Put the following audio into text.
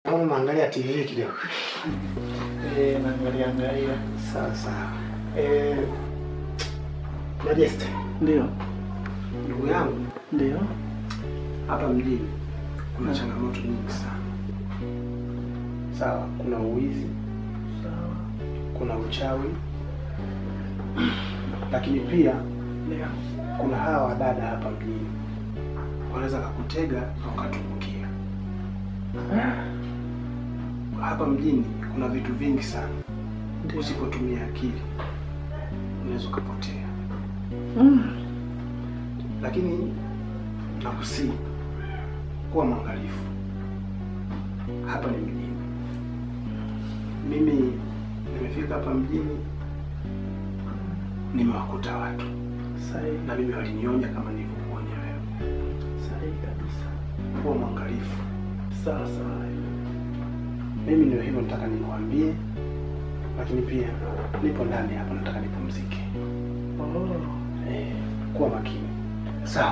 Naona naangalia TV kidogo. Naangalia angalia. Sawa sawa. Majeste. Ndio. Ndugu yangu. Ndio. Hapa mjini kuna changamoto nyingi sana. Sawa, kuna uwizi. Sawa. Kuna uchawi. Lakini pia ndio kuna hawa wadada hapa mjini. Wanaweza kukutega na ukatumbukia. Hapa mjini kuna vitu vingi sana. Usipotumia akili unaweza kupotea. Lakini nakusihi kuwa mwangalifu. Hapa ni mjini. Mimi nimefika hapa mjini nimewakuta watu. Sahihi. Na mimi walinionya kama nilivyokuonya wewe. Sahihi kabisa. Kuwa mwangalifu. Sawa sawa. Mimi ndio hivyo nataka nikuambie. Lakini pia nipo ndani hapa nataka nipumzike. Oh. Kuwa makini. Sawa.